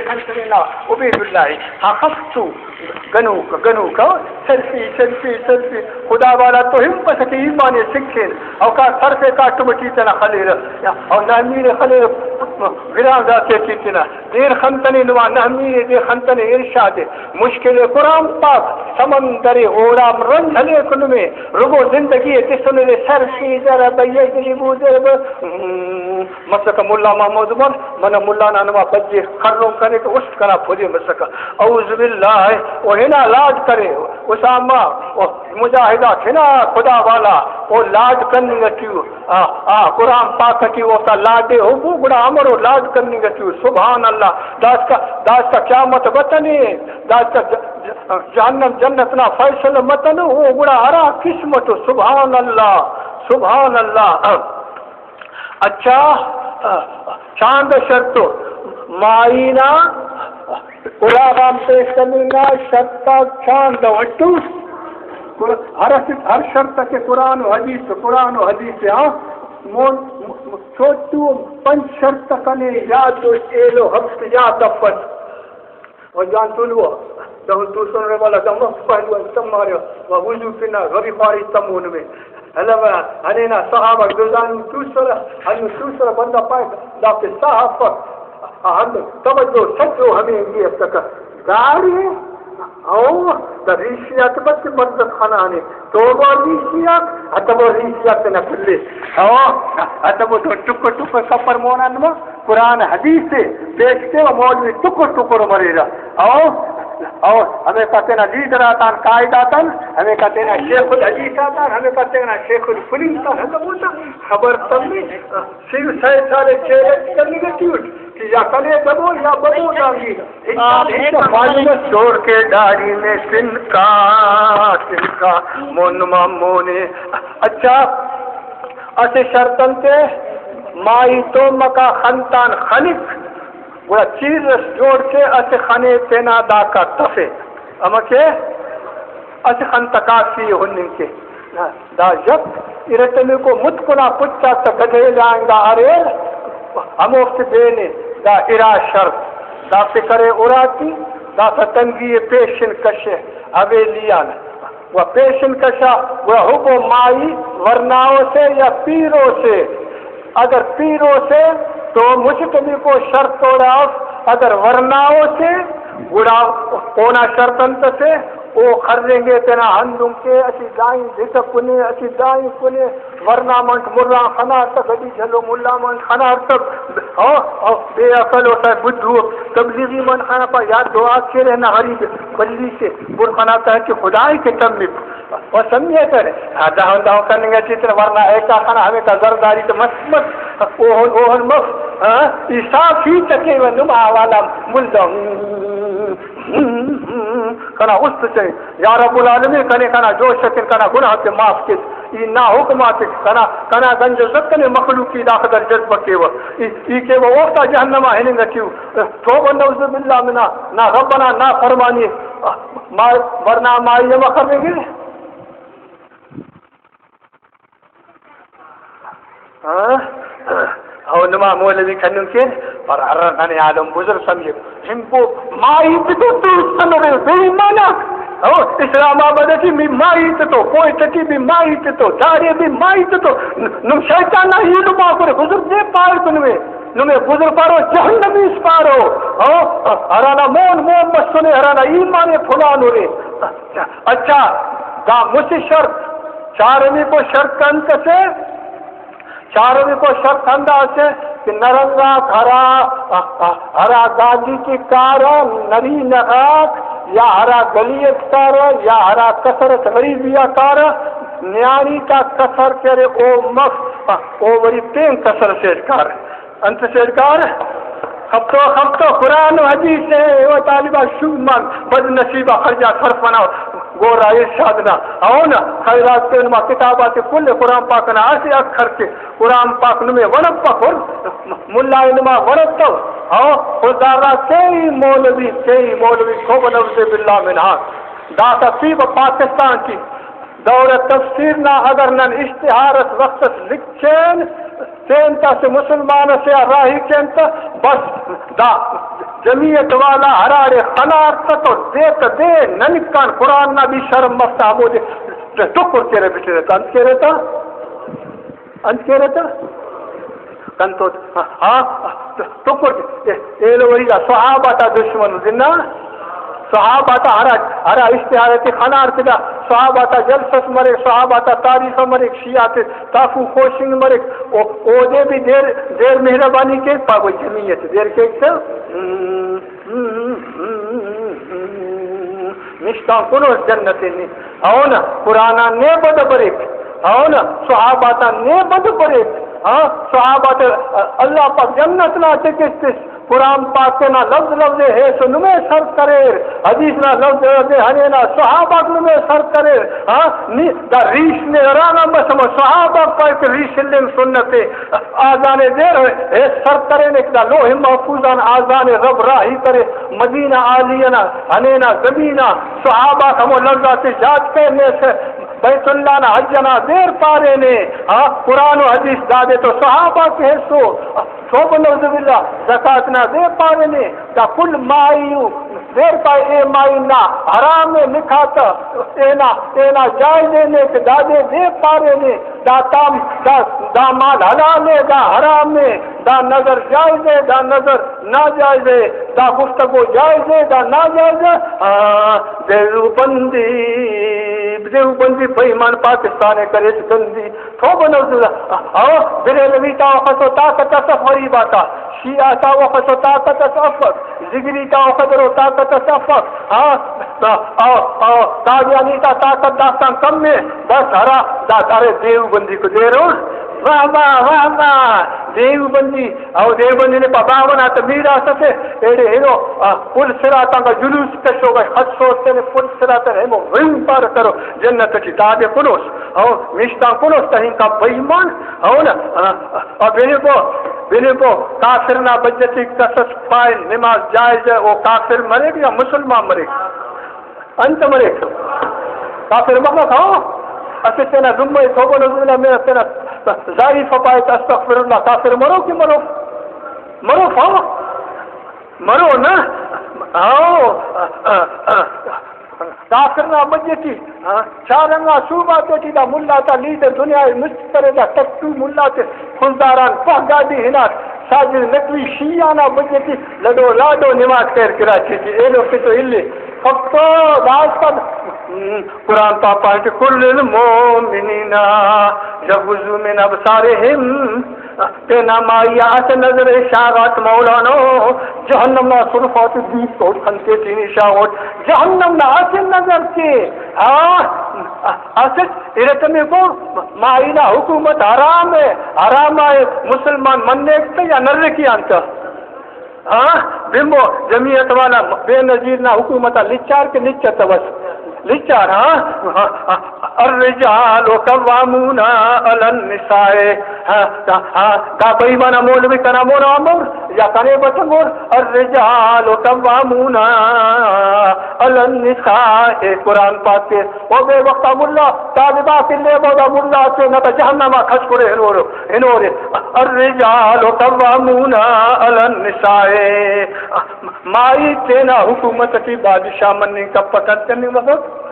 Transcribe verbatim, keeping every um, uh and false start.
کنتنے نا عبید اللہ، ہا خفتو گنوک، گنوک، ہا، سیلفی، سیلفی، سیلفی۔ خدا والا تو ہنپسہ کہ ایمان ءِ سکھین، او کا سرفے کاٹم ٹی تینا خلیرہ، او نہ میرے خلیرہ گران ذاتے ٹی تینا۔ دیر خنتنے نما نہ میرے، دیر خنتنے ارشاد۔ مشکل قرآن پاک سمندر اوڑام رند ہلیک نمے، رگو زندگی تسنے سیلفی ضرب یضرب ضرب۔ مسکہ ملا محمد عمر، منہ ملا نا نما بجے خرون کنے تو است کنا پھلے مسکہ۔ اعوذ باللہ، او ہنا لاڈ کرے، اسامہ، او مجاہد آک ہنا خدا والا، او لاڈ کننگ ٹی او، آ، آ، قرآن پاک ٹی اوفتا لاڈے ہبو، گڑا امر او لاڈ کننگ ٹی او۔ سبحان اللہ، داسکا، داسکا قیامت بتنے، داسکا ج-، ج-، جہنم جنت نا فیصلہ متنے، او گڑا ہرا قسمت او۔ سبحان اللہ، سبحان اللہ۔ اچھا، چاند شرط و ماہی نا اراغان پیش کننگ نا شرط آک چاند و اٹو۔ ہر اسہ، ہر شرط کہ قرآن و حدیث، قرآن و حدیث آ مون، چوٹو پنچ شرط کنے یاد و ایلو ہفت یاد افس۔ و جان تولو دہن توسن رے والا دم پہلو ان تم مارے و وضو پنا غبی خواری تمون میں۔ ہلو ہنینا صحابہ گزان توسر، ہن توسر بندہ پائے دافتے صاف ہن توجہ سجو ہمیں یہ تک داری او دا ریشیات بس مدد خنانے۔ توبہ ریشیات، اتبو ریشیات نہ کلے۔ او اتبو تو ٹکر ٹکر کپر مونا نما قرآن حدیث سے پیش کے و مولوی ٹکر ٹکر مریرہ۔ او، او ہمیں پتہ نا لیڈر آتان، قائد آتان، ہمیں پتہ نا شیخ الحدیث آتان، ہمیں پتہ نا شیخ الفلنگ آتان، ہمیں خبر تمے۔ صرف سائے سارے چیلنج کرنے کے کیوٹ کہ یا کنے دبو یا ببو دانگی۔ آ، ہچ خواہی مس۔ چھوڑ کے داڑھی میں تنکا، تنکا، مون ما مونے۔ اچھا، اسہ شرط انتے، ماہی تومکا خنتان خنک، گڑا چیر اس جوڑ کے اسہ خنے تینا داکا تفے۔ امکہ اسہ خن تکاسی ہننگ کے۔ دا یک ارٹمیکو متکنا پچ آ تہ گدھیل آ انگا اریر، ہموفتے بینے۔ دا ارا شرط، دافتے کرے اراٹی، داسہ تنگی ءِ پیشن کشے حویلی آن۔ و پیشن کشا، گڑا حب و مائی ورناؤ سے یا پیرو سے۔ اگر پیرو سے تو مچ تنیکو شرط اوڑا اف، اگر ورناؤ سے گڑا اونا شرط انت سے، او خرنگے تینا ہندن کے، اسہ دائیں دتہ کنے، اسہ دائیں کنے، ورنا منٹ ملا خنار تہ، گڈی جھلو ملا منٹ خنار تہ، او، او، بے عقل و تا بدھو تبلیغی من خنا پا یا دعا کرے نا غریب بلی سے، بر خنا تہ کہ خدائے کے تمپ۔ و سمجھے کرے، ہاں، دہن دہن کننگ ٹی تینا ورنا ایکا خنا ہمے تا زرداری تہ مس مس، اوہن، اوہن مس، ہاں، ای صاف ہی تکے و نما حوالہ ملدہ۔ کنا است چے، یا رب العالمین، کنے کنا جوش کن، کنا گناہ تے معاف کیت۔ ای نا حکم آتے کنا، کنا گنج عزت کنے مخلوق ای داخدر جذبہ کیوہ۔ ای، ای کیوہ اوفتا جہنم آ ہننگ ٹی ءُ۔ توبہ نعوذ باللہ منا، نا ربنا نا فرمانی۔ ما، ورنا مائی ہم خرنگے۔ ہاں؟ او نما مولوی کننگ کین، پر ہر ننے عالم بزرگ سمجھے۔ ہنپو ماہی تتو توسن رے بے ایمانا۔ او اسلام آباد ٹی بھی ماہی تتو، کوئٹہ ٹی بھی ماہی تتو، دارے بھی ماہی تتو۔ نم شیطان نا ہیل ما کرے، بزرگ نے پار کنوے۔ نمے بزرگ پارو، جہنمی اس پارو۔ او ہرانا مون مون مسنے، ہرانا ایمان پھلانو رے۔ اچھا، دا مسہ شرط، چارمی کو شرط انت سے؟ چارمی کو شرط ہندا اسے کہ نرنگاک ہرا، ہرا گاڈی ٹی کارہ، نرینہ غاک یا ہرا گلی اٹ کارہ یا ہرا کسر اٹ غریبی آ کارہ، نیاڑی تا کسر کہ ارے او مف، او وری پین کسر سے اٹ کارہ۔ انت سے اٹ کارہ؟ خفتو، خفتو، قرآن و حدیث ءِ، او طالبان شومان بد نصیبہ خرجہ صرف منا۔ گورا ارشاد نا، او نا، خیرات تے نما کتاب آتے کل قرآن پاک نا اسہ اکھر تے قرآن پاک نمے ونپک ہر، ملا نما ونپتو، او خضدار نا کئی مولوی، کئی مولوی توبہ نعوذ باللہ منہا۔ داسہ تیبہ پاکستان ٹی دور تفسیر نا اگر نن اشتہار اس وخت اس لکھین، تین تا اسہ مسلمان اسے آ راہی کین تہ بس دا جمعیت والا ہراڑے خنارتہ تو دے تہ دے، ننکان قرآن نا بھی شرم مفتا، ہمودے ٹکر کیرہ بٹرہ تہ انت کیرہ تہ، انت کیرہ تہ، کنتو، ہاں، ٹکر، اے، ایلو وری دا صحابہ تا دشمن زنا، صحابہ تا ہرا، ہرا اشتہار تے خنارتہ دا، صحابہ تا جلسہ مریک، صحابہ تا تعریف مریک، شیعہ تے تافو خوشنگ مریک، او، اودے بھی دیر، دیر مہربانی کیک، پا وہی جمعیت دیر کیک تہ، نشتان کنوس جنت نی۔ ہاؤ نا، قرآن آن نے بد بریک۔ ہاؤ نا، صحابہ تا نے بد بریک۔ ہاں، صحابہ تا اللہ پاک جنت نا ٹکٹ تس۔ قرآن پاک تینا لفظ لفظ ہیس و نمے سر کریر۔ حدیث نا لفظ لفظ ہنینا صحابہ نمے سر کریر۔ ہاں، نی دا ریش نے ہرانا بس ہمو صحابہ پاک ریش لنگ سنت ءِ۔ آذان دیر ہیس سر کرینک، دا لوح محفوظ آن آذان رب راہی کرے، مدینہ عالی نا ہنینا زمین آ صحابہ ہمو لفظ آتے یاد کرنے سے، بیت اللہ نا حج نا دیر پارینے، ہاں، قرآن و حدیث دادے تو صحابہ کے حصو، توبہ نعوذ باللہ، زکوٰۃ نا دیر پارینے، دا کل مائی ءُ دیر پائے، اے مائی نا حرام ءِ، نکاح تا اینا، اینا جائز ءِ نے کہ دادے دے پارینے، دا تام، دا، دا مال حلال ءِ، دا حرام ءِ، دا نظر جائز ءِ، دا نظر ناجائز ءِ، دا گفتگو جائز ءِ، دا ناجائز ءِ۔ آ، دیوبندی، دیوبندی بے ایمان پاکستان ءِ کریس گندی۔ توبہ نعوذ باللہ۔ او بریلوی تا وخت و طاقت اس اف، غریب آتا شیعہ تا وخت و طاقت اس افک، ذگری تا وخت و طاقت اس افک۔ ہاں، او، او، او، قادیانی تا طاقت داستان کم ءِ، بس ہرا دا ارے دیوبندی کو دیرو۔ واہ واہ، واہ واہ، دیوبندی، او دیوبندی نے پا باوہ نا تا میراث اسے، ایڑے ہنو، آ، پل صراط آنگا جلوس کشو گا، خط سوچ تینے پل صراط آن ہمو غم پار کرو، جنت ٹی دادے کنوس۔ او نشتان کنوس تہ انکا بے ایمان، او نا، آ، آ، بنبو، بنبو، کافر نا بجتی کسس پائن نماز جائز ءِ، او کافر مریک یا مسلمان مریک؟ انت مریک؟ کافر مخلوق، ہاں؟ اسہ تینا لمہ توبہ نعوذ باللہ، میرا تینا ضعیف پائے تہ استغفر اللہ، کافر مرو کہ مرو؟ مرو، ہاں؟ مرو نا؟ ہاں۔ کافر نا بجے ٹی، ہاں، چار انگا صوبہ تیٹی دا ملا تا لیڈر دنیا ئے مست کرے، دا ٹٹو ملا تے خضداران پہ گاڈی ہناٹ، ساجد نقوی شیعہ نا بجے ٹی لڈو لاڈو نماز خیر کراچی ٹی ایلو فٹو الے۔ فقط داسکان قرآن پاک پارے کہ کل المؤمنین یغضوا من ابصارہم۔ تینا مائی آ اسہ نظر ءِ شاغاٹ مولانو، جہنم نا سرفاتے دیک تو خن تیٹی نی شاغوٹ، جہنم نا اسہ نظر کے، ہاں، اسٹ ارٹمیکو، مائی نا حکومت حرام ءِ، حرام آ ءِ، مسلمان منیک تہ یا نرکی آن تہ؟ ہاں، بنبو جمعیت والا بے نظیر نا حکومت آ لچار کہ لچتوس؟ لچار، ہاں۔ الرجال قوامون علی النساء۔ ہاں، ہاں، دا بے ایمان مولوی کنا مون آ مور یا کنے بٹنگور؟ الرجال قوامون علی النساء، قرآن پاک کے۔ او بے وخت آ ملا، طالبات لے بودا ملا سے نہ تو جہنم آ کھس کرے ہنورو، ہنورے۔ الرجال قوامون علی النساء۔ مائی تینا حکومت ٹی بادشاہ مننگ کپک، انت کننگ مفک؟